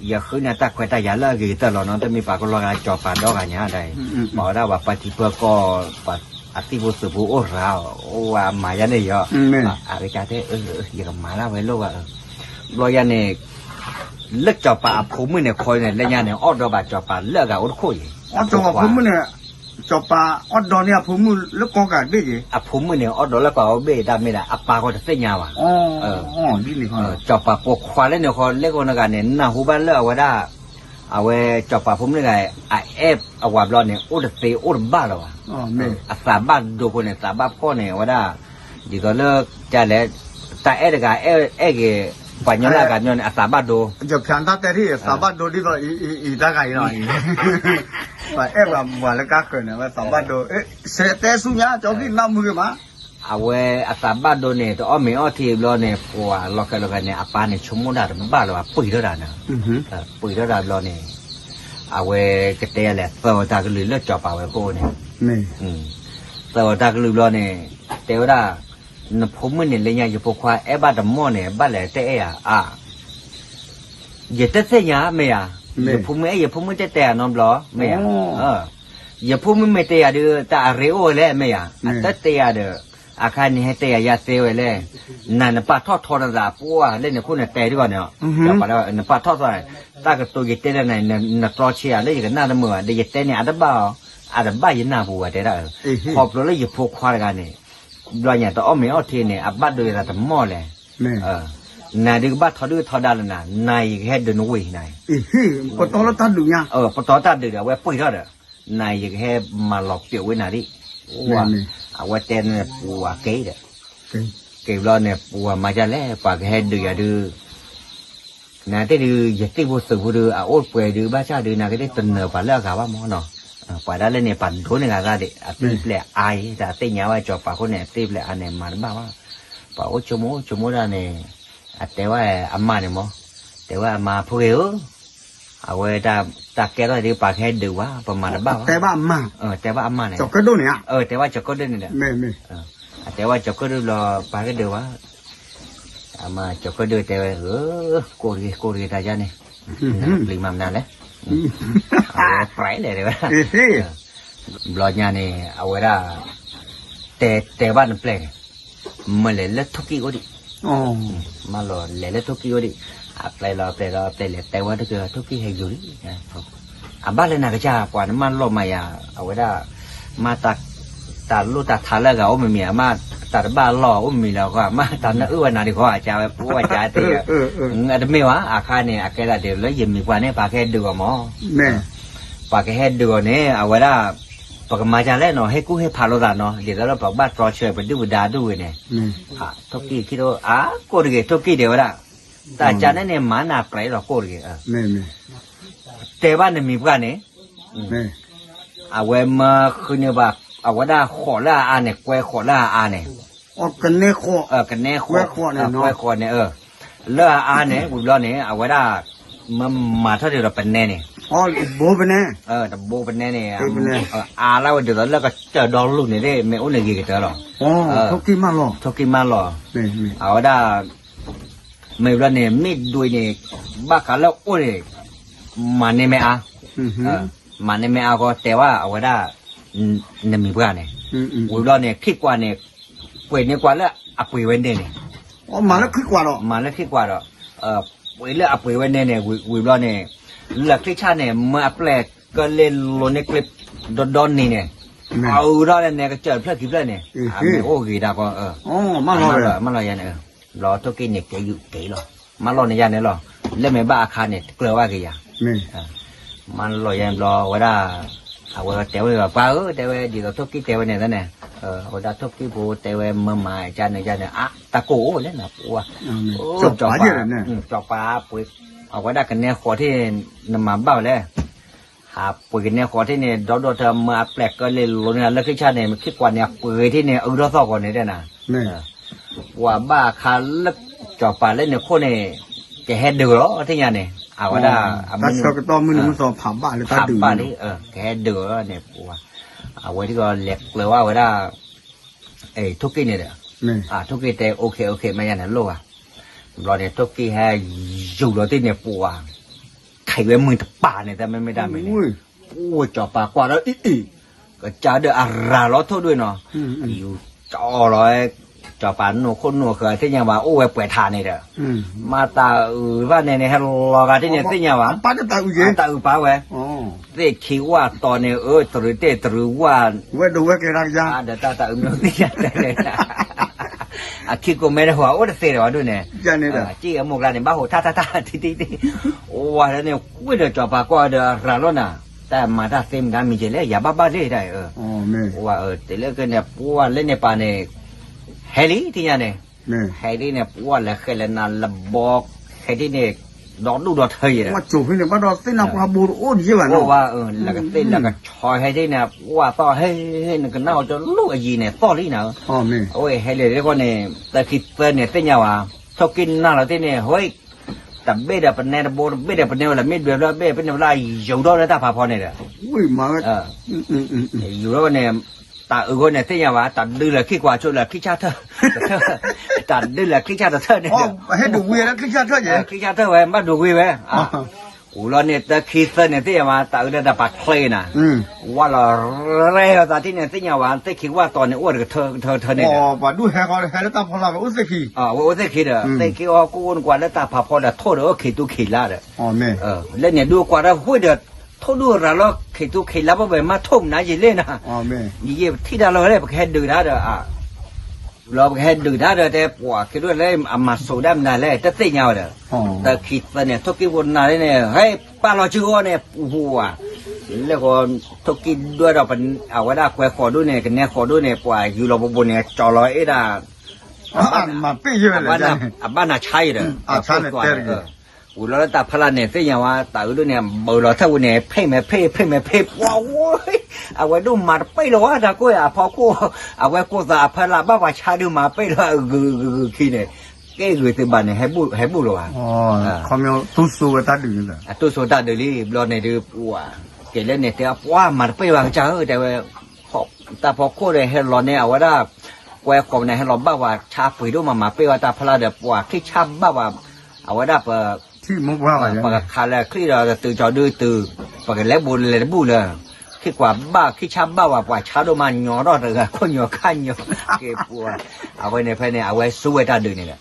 ယဃုနၤတၢ်ခွဲးတၢ်ယာ်လၢအဂ့ၤကတၢၢ်လီၤနီၤ, တမ့ၢ်ပှၤကလီၤဂၤ ကၠီၤပၤဒီဂၤညါဒီး ပှၤဝဲဒၣ်ပှၤပၢထံပၢကီၢ် ပှၤအသံၣ်ဖိသုးဖိအိၣ်ရၤ အိၣ်ဝဲအမၤယါန့ၣ်ယီၤ, အကစၢ်တဲ ယကမၤလၢဝဲလိၣ်ဘၣ်, ဘျီယၤန့ၣ် လၢကၠီၤပၤအဖိမုၣ်န့ၣ်ခီန့ၣ် လၢညါန့ၣ် အီၣ်ဒီးဘၣ်ကၠီၤပၤလၢအဂၤအိၣ်တခိၣ်အံၤ, ကၠီၤပၤဖိမုၣ်န့ၣ်, ကၠီၤပၤအီၣ်ဒီးန့ၢ်အဖိမုၣ်လၢကီၢ်ကးဘ့ၣ်က့ၤ, အဖိမုၣ်န့ၣ် အီၣ်ဒီးလၢကီၢ်ကးဘ့ၣ်တၢ်မ့ၢ်ဒၣ် အပၢ်ဃီတသ့ၣ်ညါဘၣ်, ကၠီၤပၤပိာ်ခွါလၢန့ၣ်ဃီ လၢကီၢ်နဂၤန့ၣ် နၢ်ဟူဘၣ်လၢအဝဲဒၣ် အဝဲကၠီၤပၤဖိမုၣ်တဂၤ အအဲၣ်အဝၤဘျီန့ၣ် အိၣ်တသ့အိၣ်တဘၣ်လၢၤဘၣ်, အသးဘၣ်ဒိအဃိန့ၣ် သးဘၣ်ဖှီၣ်န့ၣ် အဝဲဒၣ် ဒ်သိးလၢ ကလဲၣ်, တၢ်အဲၣ်တဂၤ အဲၣ်ဂ့ၤ ပှၤညီလၢအဂၤညီန့ၣ် အသးဘၣ်ဒိ, ယဖျါတၢ်တဲထံၣ် သးဘၣ်ဒိဒ်သိးအံၤတၢ်ဂၤအံၤလီၤ, ပှၤအဲၣ်ပှၤလၢကါဃၢၤန့ၣ် အဝဲသးဘၣ်ဒိ, စဲးတဲဆူညါ ကၠီၤကံၢ်နၢ်မုာ်ဂ့ၤမး အဝဲအသးဘၣ်ဒိန့ၣ် တအီၣ်မ့ၤအီထံဘျီန့ၣ် ပှၤလီၤဃဲလီၤဃဲန့ၣ် အပၢ်န့ၣ် ဆိကမိၣ်တၢ်တဘၣ်လၢၤဘၣ် ပှ့ၤထီၣ်တၢ်န့ၣ်, ပှ့ၤထီၣ်တၢ်ဘျီန့ၣ် အဝဲကတဲယၤလဲၣ် သၢဝဲတၢ်ကလုၢ်လၢကၠီၤပၤဝဲခိၣ်န့ၣ်, သၢဝဲတၢ်ကလုၢ်ဘျီန့ၣ် တဲဝဲဒၣ် နဖိမုၣ်န့ၣ် လၢညါယဖိခွါအဲၣ်ဘၣ်တမီၢ်န့ၣ် ဘၣ်လဲၤတအဲၣ်ယၤအါ ယတသ့ၣ်ညါမ့ၢ်ယၤ, ယဖိမုၣ်အဲၣ်ယဖိမုၣ်တဲတဲယၤနီတဘျီ မ့ၢ်ယၤ, ယဖိမုၣ်မ့ၢ်တဲယၤဒုး တၢ်အရ့အိၣ်ဝဲလဲၣ် မ့ၢ်ယၤ, အတတဲယၤဒီး အခါန့ၣ်ဟဲတဲယၤယၤသ့ဝဲလဲၣ်, နၤနပာ်ထီၣ်ထီနသးပှၢ်လၢန့ၣ်ခိၣ်နတဲဒ်ဂီၢ်န့ၣ်, နပာ်ထီၣ်ထီ, တၢ်ကတိၤယတဲလၢနၤ နတြီဆံးယၤလၢယကနၣ်တမုာ်ဘၣ် ဒီးယတဲန့ၣ် အတဘၣ်အီၤ, အတဘၣ်ယနၢ်ပူၤဝဲတဲဒၣ်, ခီဖျိလၢယဖိခွါတဂၤန့ၣ် ဘျီညါတအီၣ်မ့ၤအီထံန့ၣ် အဘၣ်ဒိယသးတမီၢ်လဲၣ်, နၤဒုးကဘၣ်ထီဒုၣ်ထီဒါလၢနၤ, နၤယကဟဲဒုးနဝ့ၢ်နၤ, ပတီၢ်လၢတၢ်ဒုးညါ, ပတီၢ်တၢ်ဒုးဒီး အဝဲပှ့ၤထီၣ်ဒီး, နၤယကဟဲမၤလီၤပျိာ်ဝဲနၤဒံး, အဝဲတဲန့ၣ်ပှၤက့ၤဒီး, က့ၤဘျီန့ၣ် ပှၤမၤဒ်လဲၣ် ပှၤကဟဲဒုးယၤဒုး နသ့ၣ်ဒုး ယသ့ၣ်ဖိသုးဖိဒုး အအိၣ်ပှဲၤဒုး ဘၣ်ဆၣ်ဒုး နကသ့ၣ်တနၢၤပှၤလၢအဂၤဘၣ်မးနီၤ, ပှၤဒၣ်လဲၣ်န့ၣ် ပှၤဒိးန့ၢ်ဂၤသၣ်ဒံး အသ့ၣ်ဖျဲၣ်အါအံၤ တၢ်သ့ၣ်ညါဝဲကၠီၤပၤခိၣ်န့ၣ် အသ့ၣ်ဖျဲၣ်အါန့ၣ် မၤတဘၣ်ဘၣ်, ပှၤအိၣ်ဆိကမိၣ်အိၣ်ဆိကမိၣ်ဒၣ်န့ၣ်, အတဲဝဲအမါန့ၣ်မး, တဲဝဲအမါဖိဂ့ၤဧၢ, အဝဲတၢ်ကဲထီၣ်ဒ်ပှၤကဟဲဒုးဝဲ ပမၤတဘၣ်ဘၣ်, တဲဘၣ်အမါ, တဲဘၣ်အမါန့ၣ်, တဲဝဲကၠီၤကၢၣ်ဒိၣ်န့ၣ်ဧါ, တဲဝဲကၠီၤကၢၣ်ဒိၣ်ဘျီ ပှၤကဟဲဒုးဝဲ အမါကၠီၤကၢၣ်ဒိၣ်တဲဝဲ, ကိၣ်တဂ့ၤ ကိၣ်တဂ့ၤတၢ်ယါန့ၣ်, နပျံၤမၤမနုၤလဲၣ်, အဝဲပြဲးလဲၣ်တဲဝဲ, ဘျီညါန့ၣ် အဝဲဒၣ် တဲတဲဘၣ်နပျဲၢ်န့ၣ်, မ့ၢ်လဲၤလၢထိၣ်ကံၣ်အိၣ်ဒံး, မၢလီၤလဲၤလၢထိၣ်ကံၣ်အိၣ်ဒံး, အပျဲၢ်လီၤအပျဲၢ်လီၤအပျဲၢ်လဲၤတဲဝဲတက့ၢ် ထိၣ်ကံၣ်ဟဲယိာ်လံ, အဘၣ်လၢနၤကစၢ် ပှၤနမၢလီၤမၤယၤ အဝဲဒၣ် မၤ တၢ်လိၣ်တၢ်ထါလၢအဂၤအိၣ်မ့မ့ၢ် အမ့ၢ်တၢ်တဘၣ်လီၢ်အိၣ်မ့မ့ၢ်လီၤ အမ့ၢ်တၢ်နၢအုၣ်ဝဲနၤဒံးဃီ အကါဝဲပှၤကါသ့, အတမ့ၢ်ဘၣ် အခါန့ၣ် အကဲဒၣ်ဒ်လၢယမံၤပှၢ်န့ၣ် ပှၤကဟဲဒုးအီၤမး, ပှၤကဟဲဒုးအီၤန့ၣ် အဝဲဒၣ် ပကမၤဒ်လဲၣ်နီၤ ဟ့ၣ်ကူၣ်ဟ့ၣ်ဖးလိာ်သးနီၤ ဒ်သိးလၢပကဘၣ်တြီဆၢပဒုၣ်ပဒါဒုၣ်ဝဲန့ၣ်, ထိၣ်ကံၣ်ခံထိ အါကိၣ်တဂ့ၤ ထိၣ်ကံၣ်ဒဲးဝဲဒၣ်, တၢ်ကါန့ၣ်န့ၣ် မၤနၢ်ပြဲးလီၤကိၣ်တဂ့ၤ တဲဘၣ်နမံၤပှၢ်န့ၣ်, အဝဲမၢဃုန့ၢ်ဘၣ် အဝဲဒၣ်ဃိးလၢအအါန့ၣ် ကွဲဃိးလၢအအါန့ၣ်, ကနဲဃိး, ကနဲဃိးန့ၣ်, လၢအအါန့ၣ် ဝံၤဘျီန့ၣ် အဝဲဒၣ် မၢမၤထီၣ်ဒံးဒီးပနဲန့ၣ်, တဘိပနဲန့ၣ်, အါလၢဝဲဒ်သိးလၢကစၢၢ်ဒီလူၢ်န့ၣ် မ့ၢ်အိၣ်န့ၣ်ဂ့ၤကတၢၢ်လီၤ, ထိၣ်ကံၣ်မၢလီၤ, အဝဲဒၣ် မ့ၢ်ဘျီန့ၣ် မ့ၢ်ဒွံးန့ၣ် ဘၣ်ဃးလၢအိၣ်န့ၣ် မၤန့ၢ်မ့ၢ်အါ, မၤန့ၢ်မ့ၢ်အါဃီ တဲဝဲအဝဲဒၣ် နမံၤပှၢ်န့ၣ်, ဝံၤဘျီန့ၣ် ခံကွၢ်န့ၣ် ပှ့ၤန့ၢ်ကွၢ်လၢအပှ့ၤဝဲန့ၣ်န့ၣ်, မၤလၢခံကွၢ်ဒီး, ပှ့ၤလၢအပှ့ၤဝဲန့ၣ်န့ၣ် ဝံၤဘျီန့ၣ် လၢာ်ချံဆၣ်န့ၣ် မၢအပျဲၢ်ကၢလ့လိၤန့ၢ်ကျ့ ဒီဒီနံၤန့ၣ်, အအုးထီၣ်န့ၣ် ကစၢၢ်တဖျၢၣ်ခံဖျၢၣ်န့ၣ်, မ့ၢ်အိၣ်ဂ့ၤတၢ်ကီ, မၢလီၤယဲန့ၣ်, ဘျီထိၣ်ကံၣ်န့ၣ်ကဲယူၤကဲလီၤ, မၢလီၤန့ၣ်ယဲန့ၣ်လီၤ, လၢမ့ၢ်ဘၣ်အခါန့ၣ် တကျၢၤဘၣ်က့ၤယၤ, မၢလီၤယဲန့ၣ်ဘျီဝဲဒၣ်, အဝဲတဲဝဲန့ၣ် ပှၤဧၢ တဲဝဲ ဒ်သိးထိၣ်ကံၣ်တဲဝဲန့ၣ်န့ၣ်, အဝဲဒၣ်ထိၣ်ကံၣ်ဖိတဲဝဲမၢမၤကန့ၣ်ယန့ၣ် အါ တၢ်ကိၢ်အိၣ်လဲၣ်နပှၤ, ကၠီၤပၤ, အဝဲဒၣ်ကနဲဃိးထံၣ် နမၤဘၣ်ဝဲလဲၣ် ဟးပှ့ၤကနဲဃိးထံၣ်န့ၣ် ဒီဒီထၢမၢအပျဲၢ်ကၢလ့လိၤန့ၣ် လၢခံဆၣ်န့ၣ် မ့ၢ်ခံကွၢ်န့ၣ် အပှ့ၤထံၣ်န့ၣ် အအုးထီၣ်သီၣ်ဂီၤန့ၣ်တဲနၤ, ပှၤဘၣ်အခါလၢ စီၤပၤလၢန့ၣ်ခိၣ်န့ၣ် ကဟဲဒုးလီၤ သ့ၣ်ညါန့ၣ် အဝဲဒၣ် တၢ်ဆၢကတီၢ်မုၢ်နံၤမုၢ်သီဖးဘၣ်လၢတၢ်ဒုး ဖးဘၣ်လံ ကဟဲဒုးလီၤန့ၣ် ပှၤ အဝဲဒၣ်ကီလဲၤကျၢၤဝဲဒၣ် ထိၣ်က့ၣ်န့ၣ်ဒီး ထိၣ်က့ၣ်တဲ OK OK မ့ၢ်ယါန့ၣ်လိၣ်ဘၣ် ဘျီန့ၣ် ထိၣ်က့ၣ်ဟဲယူၤလီၤသ့ၣ်န့ၣ် ပှၤ ခးဝဲမုၢ်တပၤန့ၣ် တၢ်မ့မ့ၢ်တၢ်မ့ၢ်န့ၣ် အိၣ်စီၤပၤကွၢ်ဒီးအံၤအံၤ ကစၢ်ဒီးအရၤလီၤထိၣ်ဒိၣ်နီၤ ယူၤကၠီလီၤ စီၤပၤနိၣ်ခိၣ်နိၣ်ဃၢၤသ့ၣ်ညါဘၣ် အိၣ်ဝဲပှဲၤထးန့ၣ်ဒီး မၤတၢ်အုးဘၣ်န့ၣ်န့ၣ် ဟဲလီၤဂာ်သ့ၣ်န့ၣ်သ့ၣ်ညါဘၣ် တၢ်အုးပာ်ဝဲ သ့ၣ်ခံဝၣ်တီၤန့ၣ် အၢ တရူးတ့ၢ်တရူးဝၣ် ဝဲဒိးဝဲကဲဒၣ်ကယါ ဒီးတၢ်တၢ်အုးမ့ၢ်သ့ၣ်ညါတဲလဲၣ် အခံကိးမဲတဟူးအိၣ်တသ့ဒီးဝဲဒိၣ်န့ၣ် ကံၢ်အမိၢ်ကျါန့ၣ် ဘၣ်ဟူးထါထါထါ ထံထံထံ အိၣ်ဝဲလၢန့ၣ် ဝံၤဒီးစီၤပၤကွၢ်ဒီးရၤလီၤနၤ တၢ်မၤတၢ်သ့မတၤမံၤကဲလဲၣ် ယၤဘၣ်ဘၣ်လံတၢ်အံၤ အိၣ်ဝဲတဲလၢကဲန့ၣ် ပှၤလၢန့ၣ်ပၤန့ၣ် ဟဲလံ သ့ၣ်ညါန့ၣ် ဟဲလံန့ၣ် ပှၤလဲၤဃဲးလဲၤနၤလၢဘီ ဟဲဒ်န့ၣ် ဒီဒူၣ်ဒီထၢယဲၢ် ဝဲ လၢကသ့ၣ်လၢကဆီဟဲဒ်န့ၣ် ပှၤသီၣ်ဟဲ နကနၣ်အီၤတလူၢ်အယံၤန့ၣ် သီၣ်လံနၤ အဝဲဟဲလံတခီန့ၣ် သၢခံသၢန့ၣ် သ့ၣ်ညါဝဲ ထိၣ်က့ၣ်နၢ်လီၤသ့ၣ်န့ၣ် ဟဲ တဘ့ၣ်ဒီးပနဲတဘိ တဘ့ၣ်ဒီးပနဲဝဲလၢ မ့ၢ်ဒွဲၣ်ဖျၢၣ်ဘ့ၣ် ပနဲဝဲလၢယူၤထီၣ်လၢတၢ်ဖးဖီန့ၣ်ဒီး ယူၤထီၣ်န့ၣ် တၢ်အုးဃီန့ၣ် သ့ၣ်ညါဝဲ တၢ်ဒုးလၢခံကွၢ်ဆိလၢခံဆၣ်ထၢၣ် တၢ်ဒုးလၢခံဆၣ်တထၢၣ်န့ၣ် ခံဆၣ်ထၢၣ်ဝဲ ဘၣ်ဒိးဝံၤဝဲ အိၣ်လီၤန့ၣ် သၢခံသၢန့ၣ် သ့ၣ်ညါဝဲ တၢ်အုးဒီးတၢ်ပာ်ချ့နၤ ဝဲလီၤရဲၣ်အသးထံၣ်န့ၣ် သ့ၣ်ညါဝဲ သ့ၣ်ခံဝၣ်တီၤန့ၣ် အိၣ်တကထၢကထၢကထၢန့ၣ်ဒီး ပှၤဒူၣ်ဟဲဃီဟဲလၢတၢ်ဖီလာ် အိၣ်သ့ၣ်ခံ ဝဲအိၣ်သ့ၣ်ခံဒီး သ့ၣ်ခံအီၤကိၣ်အိၣ်နကွၢ်လၢတၢ်ဖးဖီဒီးထိၣ်ဒီးအိၣ်ခံးသူခံးလါဒီး လၢန့ၣ်ဒုးကွၢ်ဒီးဝံၤဒီး ထိၣ်ဒုးရၤလီၤခံးသူခံးလါဘၣ်ဝဲမၤထိၣ်မနုၤယံာ်လဲၣ်နၤ ယယံာ်ပထံၣ်တၢ်လီၤလၢပကဟဲဒုးတၢ်ဒီး လီၤပကဟဲဒုးတၢ်ဒီးတဲပှၤခံဒိၣ်လၢ အမၤစိးဒၣ်မနုၤလဲၣ် တသ့ၣ်ညါဝဲဒီး တၢ်ခံသၢန့ၣ် ထိၣ်က့ၣ်ဖိနၤန့ၣ် ဟဲပာ်လီၤစုအီၤန့ၣ် ပူၤပူၤဝဲ လၢဃီ ထိၣ်က့ၣ်ဒွဲၣ်ဒီး အဝဲဒၣ်ကွဲဃီၤဒိၣ်န့ၣ် ကနဲဃီၤဒိၣ်န့ၣ် ပှၤယူၤလီၤပူၤပူၤန့ၣ် ကၠီလီၤအဲၣ်ဒၣ် အဘၣ်နၤဆါအံၤဒီး ဝံၤလီၤလၢတၢ်ဖီလာ်န့ၣ် သ့ၣ်ညါဝဲ တၢ်အုးဒိၣ်န့ၣ် ဘၢလီၤထၢၣ်ဝဲန့ၣ် ဖ့ၣ်မဲာ်ဖ့ၣ် ဖ့ၣ်မဲာ်ဖ့ၣ် ပှၤဝဲ အဝဲဒိၣ်မၤတပ့ၢ်လီၤဝဲ တၢ်ကိၣ်အဖီခိၣ် အဝဲကိၣ်သးအဖီလာ်ဘၣ်ပှၤဆါဒုးမၤပ့ၢ်လီၤ အဂုၤဂုၤဂုၤခံန့ၣ် ကဲဂုၤသ့ဘၣ်န့ၣ် ဟဲဘူၣ်လီၤဘၣ် ခီမီ သူစိဝဲတၢ်ဒုးန့ၣ်လီၤ အသူစိတၢ်ဒုးလံ ဘျီန့ၣ်ဒုး ပှၤ ကဲလၢန့ၣ်တဲပှၤမၤတပ့ၢ်ဘၣ်ကစၢ်ဧၢ တဲဝဲ တၢ်ဖီခိၣ်ဒီးဟဲလီၤန့ၣ် အဝဲဒၣ် ကွဲဃီၤန့ၣ် ဟဲလီၤဘၣ်ပှၤဆါပှ့ၤဒိၣ်မး မၤပ့ၢ်ဝဲတၢ်ဖီလာ်ဒီး ပှၤချံဆါဘၣ်ပှၤ အဝဲဒၣ်ပ ပကခးလၢချံဒီး တတုၤကၠီဒုတုၤ ပကလဲၤဘူးလဲၤတဘူးလၢ ခံကွၢ်ဘၣ်ခံဆါဘၣ်ပှၤ ပှၤဆါဒိၣ်မးညီထီၣ်တဂၤခိၣ်ညီခါညီ က့ၤပူၤ အဝဲန့ၣ်ဖဲန့ၣ် အဝဲစူဝဲတၢ်ဒုးန့ၣ်ဒီး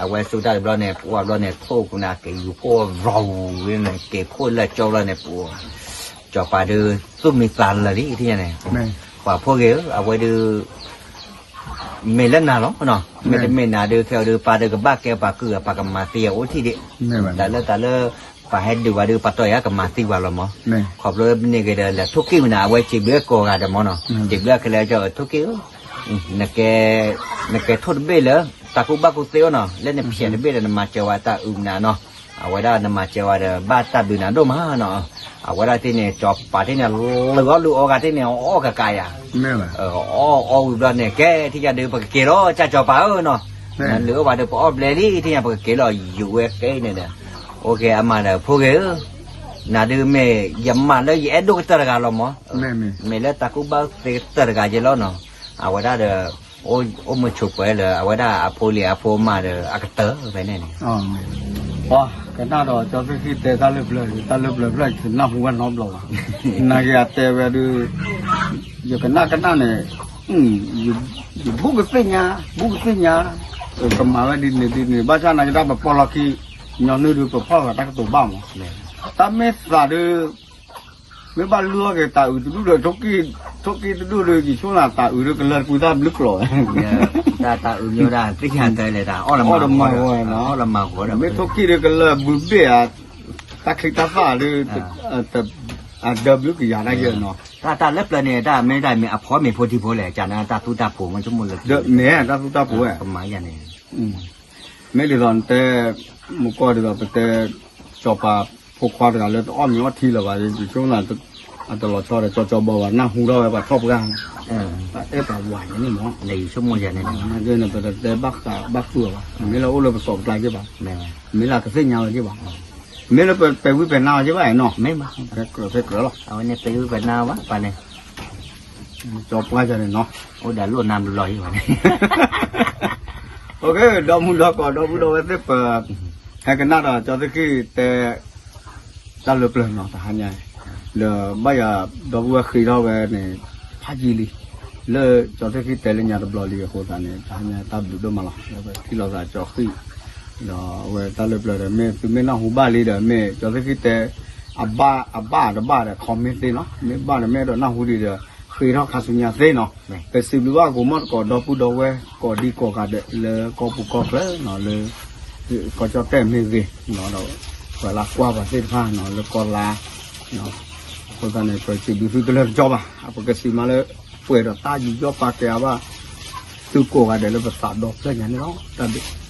အဝဲစူတၢ်ဒုးဘျီန့ၣ် ပှၤဘျီန့ၣ် ထိၣ်ကနၣ်က့ၤယူၤကိၣ်ရီၤဝူၤန့ၣ် က့ၤခိၣ်လၢကၠီဘျီန့ၣ် ပှၤ စီၤပၤဒုး သူၣ်မံသးလၢာ်လံ ထံၣ်ညါန့ၣ် ပှၤဖိဂ့ၤဧၢ အဝဲဒုး မ့ၢ်လၢနၤလီၤ မ့တမ့ၢ်နၤဒုး ခဲအံၤဒုး ပၢ်ဒုးကဘၣ်ကဲပှၤကုၢ် ပှၤကမၤသံအအိၣ်ထံၣ်ဒံး တၢ်လၢတၢ်လၢ ပှၤဟဲဒုးဝဲဒုး ပှၤတီၢ်ယၤကမၤသံပှၤလီၤမး ခီဖျိန့ၣ်က့ၤဒီး လဲၤထိၣ်က့ၣ်ဝံၤနၤ အဝဲစံးဘျုးကိးဂၤဒီးမးနီၤ စံးဘျုးခဲလၢာ်ကၠီ ထိၣ်က့ၣ်ဧၢ နကဲ နကဲထိၣ်တဘ့ၣ်လၢ တၢ်ကူၣ်ဘၣ်ကူၣ်သ့အီၤနီၤ လၢနဖျဲးတဘ့ၣ်ဒီး နမၤစၢၤဝဲတၢ်အုးမနုၤနီၤ အဝဲဒၣ်နမၤစၢၤဝဲဒီး ဘၣ်တၢ်ဘျုးနၤဒိၣ်မးနီၤ အဝဲဒၣ်တ့ၢ်န့ၣ် စီၤပၤတ့ၢ်န့ၣ် လုၢ်အီၣ်လုၢ်အီဂၤတ့ၢ်န့ၣ် အီၣ်ကကးယၤ အီၣ်အီၣ်ဝံၤဘျီန့ၣ် ကဲထံၣ်ယၤဒုး ပကက့ၤလီၤ ကၢ်စီၤပၤဧၢနီၤ နလုၢ်အီၣ်ဘၣ်ဒုး ပအီၣ်ဘျဲလံ ထံၣ်ယၤ ပကက့ၤလီၤ ယူၤဝဲကဲန့ၣ်ဒီး အိၣ်က့ၤအမၤဒီးဖိဂ့ၤဧၢ နၤဒုးမ့ၢ် ယမၤလၢယအဲၣ်ဒိၣ်ကတၢၢ်တဂၤလီၤမး မ့ၢ်လၢတၢ်ကူၣ်ဘၣ်ကူၣ်သ့ကတၢၢ်တဂၤယဲလီၤနီၤ အဝဲဒၣ်ဒီး အိၣ်မုာ်ဆိးပၢၤလၢ အဝဲဒၣ်အဖိလံၤအဖိမါဒီး အကတၢၢ်ဖဲန့ၣ်န့ၣ် ပှၤကနၣ်ဒီး ကၠီသ့ၣ်ခံတဲတၢ်လၢပျၢၤ တၢ်လၢပျၢၤဖျၢၣ် ယတနၢ်ဟူဝဲနီတဘျီဘၣ်. နာ်က့အတဲဝဲဒုး ယကနၣ်ကနၣ်န့ၣ် ယဘူးကသ့ၣ်ညါ ဘူးကသ့ၣ်ညါ ကမၤဝဲဒ်န့ၣ်ဒ်န့ၣ် ဘၣ်ဆၣ်နာ်က့ဒၣ်ပပီၢ်လီၢ်ခံ ညီနုၢ်ဒုးပဖီၣ်လီၤတၢ်ကတိၤဘၣ်မး. တၢ်မ့ၢ်သးဒုး မ့ၢ်ဘၣ်လုၢ်အီၣ်က့ၤတၢ်အုးတဒူၣ်ဒီး ထိၣ်က့ၣ်တဒူၣ်ဒီး ယဆိကမိၣ်တၢ်အုးဒုးကလၢာ်ကွံာ်တၢ်ဘျုးကျိာ်ဝဲ. တၢ်တၢ်အုးမ့ၢ်ဝဲဒၣ် သ့ၣ်ညါတၢ်လဲၣ်တၢ် အီၣ်လီၤမၤဂီၤဒီး အီၣ်လီၤမၤဂီၤဒီး မ့ၢ်ထိၣ်က့ၣ်ဒုးကလၢာ်ဘုဘ့ၣ်ဧါ တၢ်ချံတၢ်သၣ်ဒုး အဒၢဘျုးကယၤဒၣ်ယဲနီၤ. တၢ်တၢ်လၢပျၢၤန့ၣ် တၢ်မ့ၢ်တၢ်မ့ၢ် အဖီမ့ၤဖိထံဖိလဲၣ် ကနၣ်တၢ်သူတၢ်ပူၤ မ့ၢ်ဆိကမိၣ်လၢ မ့ၢ်တၢ်သူတၢ်ပူၤဝဲ ပမၤယၤန့ၣ် မ့ၢ်ဒ်သိးနတဲ မူကီၢ်ဒ်သိးပတဲ စီၤပၤဖိခွါတဂၤလၢတအီၣ်မ့ၤအီထံလၢၤဘၣ် ယဆိကမိၣ် အတလီၤဆီဒီးကၠီကၠီဘီဘၣ် နၢ်ဟူထီၣ်ဝဲပှၤထီၣ်ပှၢ်န့ၣ်, ပှၤအဲၣ်ပှၤဝၤန့ၣ်မး, လဲၤဆိကမိၣ်ယၤန့ၣ်, ပတတဲဘၣ်ဃးဘၣ်ဃုာ်အီၤဘၣ်, မ့ၢ်လၢအိၣ်လၢပသီးပကျါက့ၢ်ဘၣ်, မ့ၢ်လၢကသ့ၣ်ညါဝဲက့ၢ်ဘၣ်, မ့ၢ်လၢပပဲာ်ဝံပှဲၤနါအီၤက့ၢ်ဘၣ်နီၤ, မ့ၢ်ဘၣ်, ဖဲကြၢးဖဲကြၢးလီၤ, အဝဲန့ၣ်ပဲာ်ဝံပှဲၤနါဘၣ်ပှၤန့ၣ် ကၠီပှၢ်ယၤန့ၣ်နီၤ, အိၣ်ဒီးလိၣ်နါဘျီယံၤဘၣ်န့ၣ်, ဒီမုၢ်ဒီကီၢ် ဒီပုၢ်ဒီဝဲၢ်သ့ၣ်ပ ဟဲကနၣ်ဒီးကၠီသ့ၣ်ဃံၣ်တဲ တၢ်လၢပျၢၤနီၤ တဟါညါ, ဒီးဘၣ်ယၤ ဒီပုၢ်ဝဲၢ်ဃ့ထီၣ်ဝဲန့ၣ် ဖးယံာ်လံ, လၢကၠီသ့ၣ်ဃံၣ်တဲလၢညါတဘျီလံအဃိသတးန့ၣ် တဟါညါတၢ်ဘျုးဒိၣ်မးလီၤ လၢပထံၣ်လိာ်သးကၠီဃံၣ်, ဒီးအဝဲတၢ်လၢပျၢၤဒီး မ့ၢ်သုမ့ၢ်နၢ်ဟူဘၣ်လံဒီး မ့ၢ်ကၠီသ့ၣ်ဃံၣ်တဲ အဘၣ်အဘၣ်တဘၣ်ဒီး comment သ့နီၤ, မ့ၢ်ဘၣ်ဒီးမ့ၢ်အဲၣ်ဒိးနၢ်ဟူဒံးဒီး ဃ့ထီၣ်ခါဆူညါသ့နီၤ, ပစံးဘျုးဘၣ်ကိးမီၢ်သကိး ဒီပုၢ်ဒီဝဲၢ် ကိးဒံကိးဂၤဒဲး လၢကီၢ်ပူၤကီၢ်ချၢနီၤ လၢ ကီၢ်ကၠီၣ်တဲၣ်မ့ၢ်ဂ့ၤ, ဒီးပှၤလၢကွၢ်ပှၤသ့ၣ်တဖၣ်နီၤ လၢကီၢ်လါ, အဃိသတးန့ၣ် ပစံးဘျုးသုတလၢာ်တကီဘၣ်, ပကစံးမးလၢ ပှဲၤဒီးတၢ်ယူးယီၣ်ပာ်ကဲအါဘၣ် သုကိးဂၤဒဲးလၢပသးဒီဖျၢၣ်ညါန့ၣ်လီၤ, တၢ်ဘျုး